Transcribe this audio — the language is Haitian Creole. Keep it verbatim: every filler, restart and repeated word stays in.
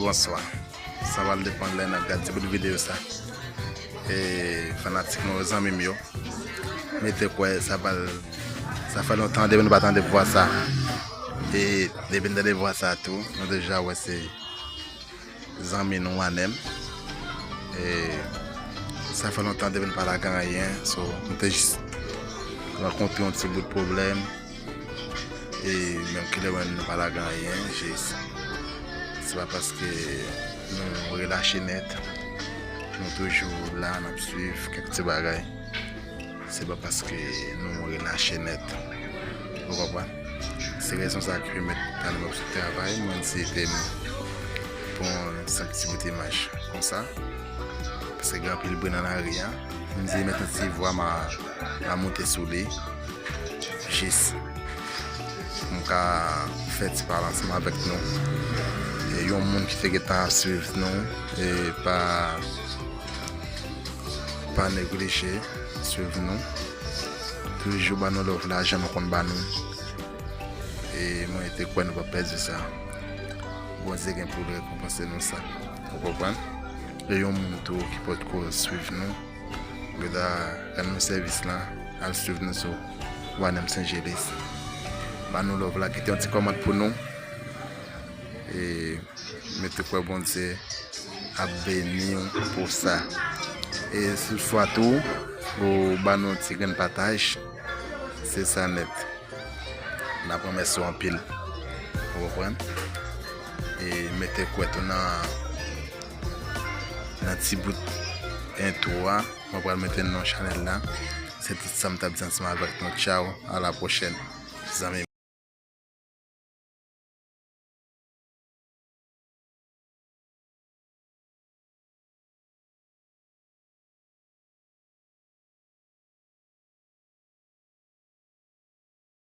Bonswa. Sa pral depann lè n ap gade ti bout videyo sa. E fanatik nou yo, zanmi m yo, mete kwè sa pral, sa fè lontan depi nou pa tande vwa sa. E depi n tande vwa sa tou, nou deja wè se zanmi nou Wanem. E sa fè lontan depi n pa lage anyen, so nou te jis rankontre yon ti bout pwoblèm. E menm kilè menm nou pa lage anyen, jis se pa paske nou relache nèt, nou toujou la, n ap swiv kèk ti bagay. Se pa paske nou relache nèt. Ou konprann? Se rezon sa ki pèmèt ann m ap sou travay, mwen di se te m pran senk ti bout imaj konsa. Paske gen anpil bri nan lari a. M di met yon ti vwa, m a, m a moute sou li. Jis pou m ka fè ti pale ansanm avèk nou. E yon moun ki te gentan ap swiv nou, e pa, pa neglije swiv nou. Toujou ban nou love la, jan nou konn ban nou. E mwen te kwè nou p ap pèdi sa. Bondye gen pou l rekonpanse nou sa. Ou konprann? E yon moun tou ki potko swiv nou, yo ta rann nou sèvis la, al swiv nou sou Wanem Saint Gelais. Ban nou love la, kite yon ti kòmant pou nou. E mete kwè Bondye ap beni w pou sa. E si toutfwa tou, ou ban nou yon ti grenn pataj, se sa nèt. N ap remèsye w anpil. Ou konprann? E mete kwè tou nan, nan ti bout entwo a. Mwen pral mete non chanèl la. Se tout sa m t ap di ansanm avèk nou. Tchaw, a la pwochèn, zanmi m.